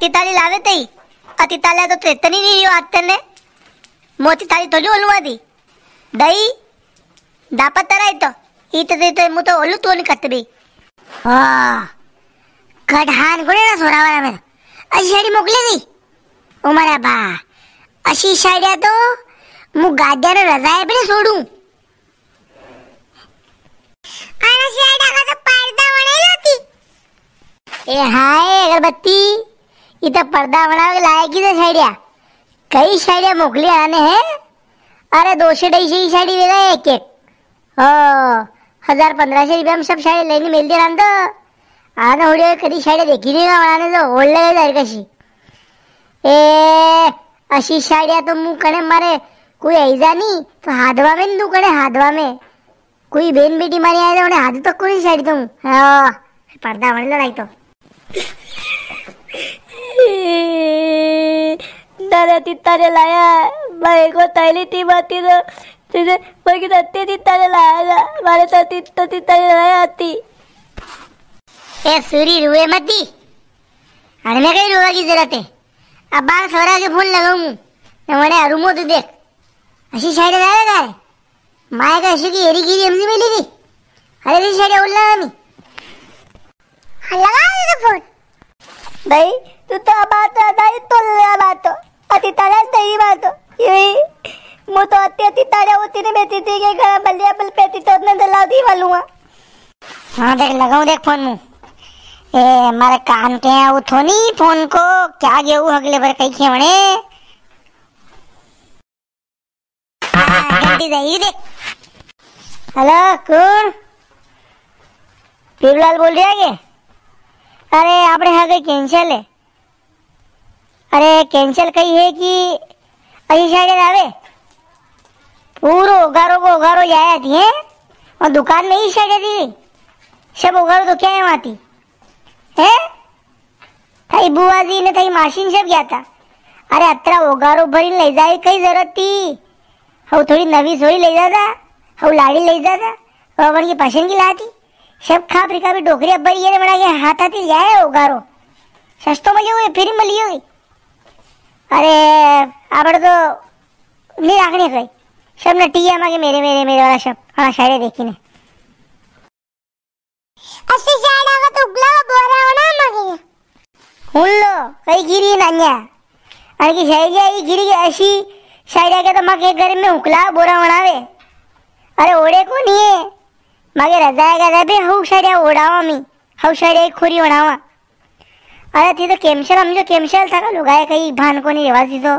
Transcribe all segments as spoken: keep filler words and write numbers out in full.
तिताली लावे तई। अ तिताल्या तो तेतनी नी रियो आते ने। मो तिताली थोड़ी ओलवा दी। दई, दापा तराई तो। ई तो, तो, तो, मु तो ओलू तो नी करते भी। हाँ। कढ़ान कोने ना सोरा वाला में। अशी साड़ी मोकले दी। ओ मारा बा। अशी साड़िया तो मु गाद्या ने रजाए पे नी सोड़ू। अरे साड़िया का तो पर्दा वणे लो ती। ए हाय अगरबत्ती, ये तो पर्दा वणावे लायक ही तो साड़िया। कई साड़िया मोकली आने हैं। अरे दो सौ ढाई सौ की साड़ी वेगा एक एक। ओ, हजार पन्द्रह सौ रुपया में सब साड़िया लेने मिल दे रहा तो। आने उड़े कदी साड़िया देखी नी ना वणाने तो ओढ़ ले जाए कशी। ए, अशी साड़िया तो मु कने मारे कोई आई जा नी, तो हादवा में नी तू कने हादवा में। कोई बेन बेटी मारी आए तो उन्हें हाथ तक कोनी छाड़ी दूं। हाँ, पर्दा वण लड़ाई तो। दादा तीता ने लाया, भाई को तैली ती बाती तो, तुझे कोई की तत्ते तीता ने लाया था, मारे तो तीता, तीता ने लाया आती। ए सूरी रुए मत दी, अरे मैं कहीं रुआ की जरूरत है। अब बार सोरा के फोन लगाऊं, मैं वने अरुमो तू देख, अशी साइड आएगा रे। माय का अशी की एरी गिरी हमसे मिली थी। अरे री साइड उल्ला नहीं। हाँ, लगा दे तो फोन। भाई, तू तो अब बात तो दाई तो ले बात तो। अति तारा तेरी बात तो। यही, मु तो अति, अति तारा होती ने बेती थी के घर बलिया बल पेती तो ने दला दी वालुआ। हाँ, देख, लगाऊं देख फोन मु। ए, मारे कान के हैं, उठो नी फोन को, क्या गेऊ अगले बार कई खेवणे। हाँ, घंटी जाई देख। हेलो, कौन? पीरूलाल बोल रिया के? अरे, आपणे यहाँ कई cancel है। अरे, cancel कई है कि अशी साड़िया आवे? पूरो उगारो को उगारो ले आया थी, हैं? और दुकान में ही साड़िया थी। सब उगारो तो क्या है वहाँ थी? हैं? थाई बुआ जी ने थाई मासी ने सब गया था। अरे, अतरा उगारो भरी ले जाए, कई जरूरत थी? हऊ थोड़ी नवी सोई ले जाता, हऊ लाड़ी ले जाता, और अपन की पसंद की लाती। सब खापरी का भी डोकरी अब्बर ये बना के हाथ हाथी ले आए उगारो। सस्तो मलियो हुए, फिर मलियो हुए। अरे, आपड़ तो नी राखणी कोई। सब नटिया मांगे मेरे, मेरे, मेरे वाला सब। हाँ, सारे देखी ने। अशी साड़िया का तो उगला बोरा होना मांगे। हुन लो, कई गिरी नान्या। अनकी साड़िया ई गिरी के अशी साड़िया के तो माके घर में उकला बोरा बनावे। अरे ओड़े को नी है। माके रजाया का भी हऊ साड़िया ओढ़ावा मी। हऊ साड़िया एक खोरी ओढ़ावा। अरे थी तो cancel, हम जो cancel था का लुगाया कई भान को नी रेवा थी तो।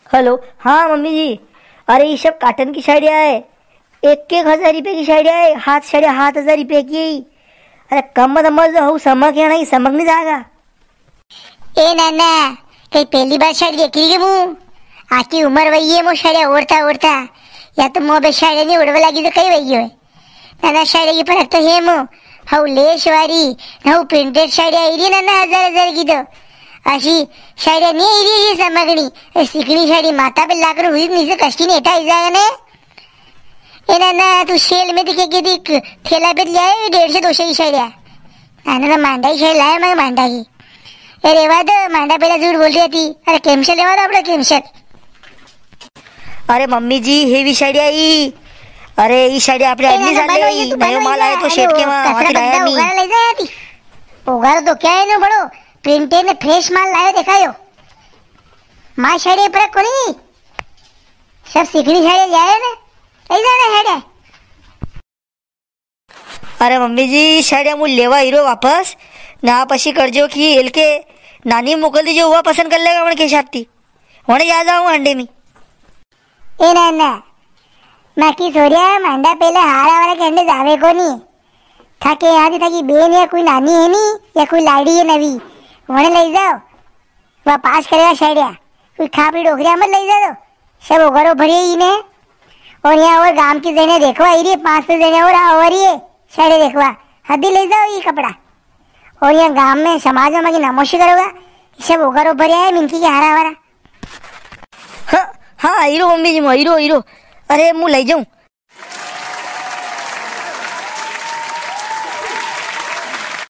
हेलो, हाँ मम्मी जी, अरे ये सब cotton की साड़िया है, एक एक हजार रुपए की साड़िया है, हाथ साड़िया हाथ हजार रुपए की है। अरे कम मत समझ लो, हऊ समक है ना, ये समक नी जागा। ए नाना, कई पहली बार साड़ी देखी के मु? आखी उम्र वही है मो साड़िया ओढ़ता ओढ़ता, या तो मो बे साड़िया नी ओढ़वा लागी तो कई वही है। नाना साड़ी की फरक तो है मो, हऊ lace वाली, हऊ printed साड़ी आई री नाना, हजार हजार की तो। अशी साड़ी नी आई री, ये समगणी, ए सिकणी साड़ी माथा पे लाकर हुई नीचे कष्टी नेटा आई जाएगा ने। ए नाना, तू sale में दिखे के देख, ठेला पे ले आए डेढ़ सौ दो सौ की साड़िया। नाना ना मांडा की साड़ी लाया मैं मांडा की। अरे वाह तो मांडा पहला झूठ बोल रही थी। अरे cancel है वाह तो अपना cancel। अरे मम्मी जी, heavy साड़िया ई। अरे ई साड़िया आपणे ए, अगली ना, साल बनो, ले ये ई, तू नयो बनो, माल ये आयो तो अरे, सेठ के वो वहां, वहां कसरा की लाया बंदा मी। उगारा ले जाया थी। उगारो तो क्या है ना बड़ो, printed ने fresh माल लायो देखायो। मां साड़िया पर कोनी, सब सिकणी साड़िया ले आयो ना, ले जाना साड़िया। अरे मम्मी जी, साड़िया मु लेवा हीरो वापस, ना आप अशी करजो कि एलके नानी मोकल दीजो, हुआ पसंद कर लेगा वण के हिसाब थी। वण या जाऊं अंडे में। ए ना ना, माकी सोरिया मांडा पहले हारा वाला के अंडे जावे कोनी। थाके यहाँ थी थाकी बेन या कोई नानी है नी, या कोई लाड़ी है नवी, वणे ले जाओ। वा पास करेगा साड़िया, कोई खापड़ी डोकरिया मत ले जा तो। सब उगारो भरिए ही ने। और यहाँ और गांव की जने देखवा आई री है, पांच छह जने और आ रही है साड़ी देखवा, हदी ले जाओ ये कपड़ा। और यहाँ गांव में समाज में की नामोशी करोगा, सब उगारो भरिया है मिनकी के हारा वारा। हाँ, हाँ, हीरो मम्मी जी, मो हीरो, हीरो। अरे, मु ले जाऊं।